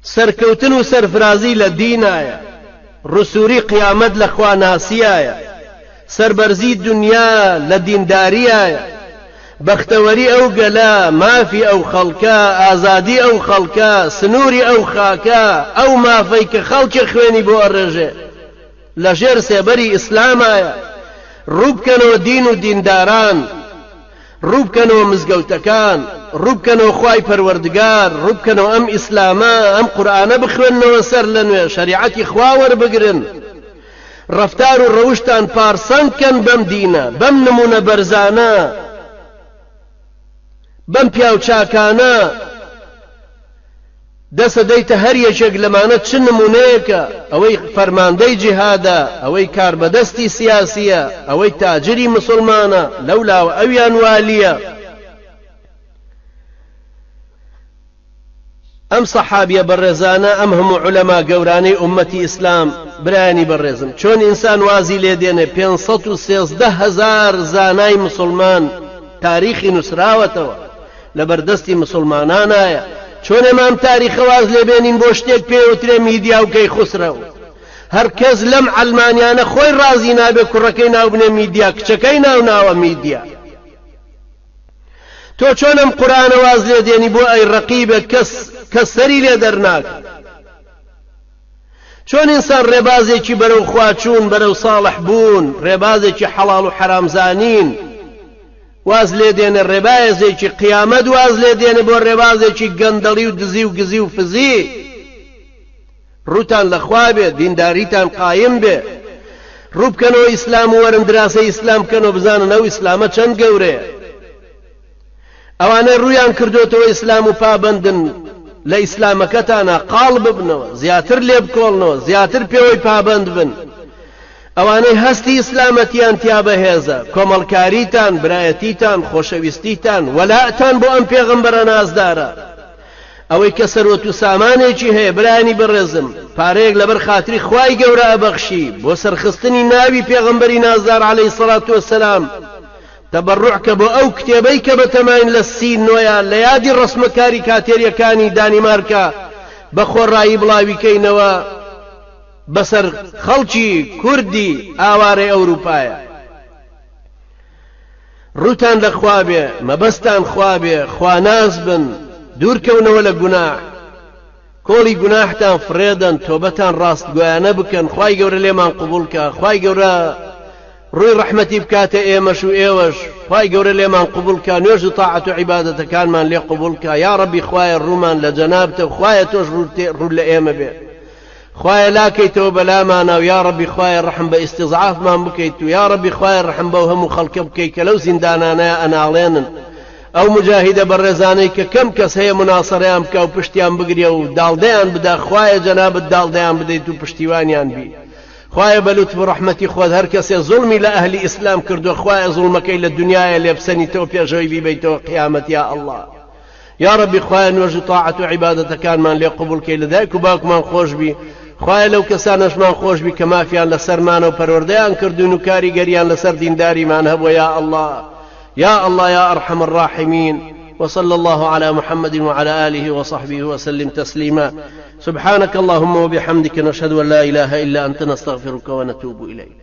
سەرکەوتن و سەرفرازی لە دینایە، ڕسووری قیامەت لە خواناسیایە، سەربەرزی دونیا لە دینداریایە، بەختەوەری ئەو گەلە، مافی ئەو خەڵکە، ئازادی ئەو خەڵکە، سنووری ئەو خاکە، ئەو مافەی کە خەڵکێ خوێنی بۆ ئەڕێژێ لە ژێر سێبەری ئیسلامایە. ڕووبکەنەوە دین و دینداران. ڕووبکەنەوە مزگەوتەکان، ڕووبکەنەوە خوای پەروەردگار، ڕووبکەنەوە ئەم ئیسلامە، ئەم قورئانە بخوێننەوە سەر لە نوێ، شەریعەتی خوا وەربگرن، ڕەفتار و ڕەوشتان پارسەنگ کەن بەم دینە، بەم نموونە بەرزانە، بەم پیاو چاکانە. دەست ئەدەیتە هەر یەکێک لەمانە چ نمونەیەکە، ئەوەی فەرماندەی جیهادە، ئەوەی کاربەدەستی سیاسیە، ئەوەی تاجری مسوڵمانە، لەولاوە ئەویان والیە. ئەم سەحابیە بەڕێزانە، ئەم هەموو عولەما گەورانەی ئوممەتی ئیسلام، برایانی بەڕێزم چۆن ئینسان وازی لێ دێنێ 513 هەزار زانای مسوڵمان تاریخی نوسراوەتەوە، لەبەردەستی مسوڵمانانایە چۆن ئێمە ئەم تاریخە واز لێ بێنین بۆ شتێک پێ وترێ میدیا و کەیخوسرەو هەر کەس لەم عەلمانیانە خۆی ڕازی نابێ کوڕەکەی ناو بنێ میدیا کچەکەی ناو ناوە میدیا تۆ چۆن ئەم قورئانە واز لێ دێنی بۆ ئەی ڕەقیبێک کەس کەس سەری لێ دەرناکا چۆن ئینسان ڕێبازێکی بەرەو خواچوون بەرەو ساڵح بوون ڕێبازێکی حەڵاڵ و حەرام زانین واز لێ دێنێ ڕێباێزێکی قیامەت واز لێ دێنێ بۆ ڕێبازێکی گەندەڵی و دزی و گزی و فزی ڕووتان لە خوا بێ دینداریتان قایم بێ ڕوو بکەنەوە ئیسلام و وەرن دراسەی ئیسلام بکەنەوە بزانن ئەو ئیسلامە چەند گەورەیە ئەوانەی ڕوویان کردۆتەوە ئیسلام و پابەندن لە ئیسلامەکەتانا قاڵ ببنەوە زیاتر لێبکۆڵنەوە زیاتر پێوەی پابەند بن ئەوانەی هەستی ئیسلامەتیان تیا بەهێزە کۆمەڵکاریتان برایەتیتان خۆشەویستیتان وەلائتان بۆ ئەم پێغەمبەرە نازدارە ئەوەی کە سەروەت و سامانێکی هەیە برایانی بەڕێزم پارەیەک لەبەر خاتری خوای گەورە ئەبەخشی بۆ سەرخستنی ناوی پێغەمبەری نازدار عەلەیهی سەڵات وەسەلام تەبەڕوع کە بۆ ئەو کتێبەی کە بەتەماین لە سی نۆیا لە یادی ڕەسمە کاریکاتێریەکانی دانیمارکا بە خۆڕایی بڵاوی کەینەوە بەسەر خەڵکی کوردی ئاوارەی ئەوروپایە. ڕووتان لە خوا بێ، مەبەستان خوا بێ، خواناس بن، دوورکەونەوە لە گوناح. کۆڵی گوناحتان فڕێدەن تۆبەتان ڕاستگۆیانە بکەن خوای گەورە لێمان قبوڵ کا خوای گەورە ڕووی ڕەحمەتی بکاتە ئێمەش و ئێوەش خوای گەورە لێمان قبوڵ کا نوێژ و تاعەت و عیبادەتەکانمان لێ قبوڵ کا یا ڕەبی خوایە ڕوومان لە جەنابتە و خوایە تۆش ڕوو لە ئێمە بێ خوایە لاکەیتەوە بەلامانا و یا ڕەبی خوایە ڕەحم بە ئیستیزعافمان بکەیت و یا ڕەبی خوایە ڕەحم بەو هەموو خەڵکە بکەیت کە لەو زیندانانەیە ئەناڵێنن ئەو موجاهیدە بەڕێزانەی کە کەم کەس هەیە موناسەرەیان بکا و پشتیان بگرێ و داڵدەیان بدا خوایە جەنابت داڵدەیان بدەیت و پشتیوانیان بی خوایە بە لوتف و ڕەحمەتی خۆت هەر کەسێ زوڵمی لە ئەهلی ئیسلام کردووە خوایە زوڵمەکەی لە دنیایە لێ بسەنیتەوە پێشەوەی بیبەیتەوە قیامەت یا ئەڵڵا یا ڕەبی خوایە نوێژ و تاعەت و عیبادەتەکانمان لێ قبوڵ کەی لە دایک و باوکمان خۆش بی خوایە لەو کەسانەشمان خۆش بی کە مافیان لەسەرمانە و پەروەردەیان کردوین و کاریگەریان لەسەر دینداریمان هەبووە یا ئەڵڵا يا الله يا أرحم الراحمين وصلى الله على محمد وعلى آله وصحبه وسلم تسليما سبحانك اللهم وبحمدك نشهد أن لا إله إلا أنت نستغفرك ونتوب إليك.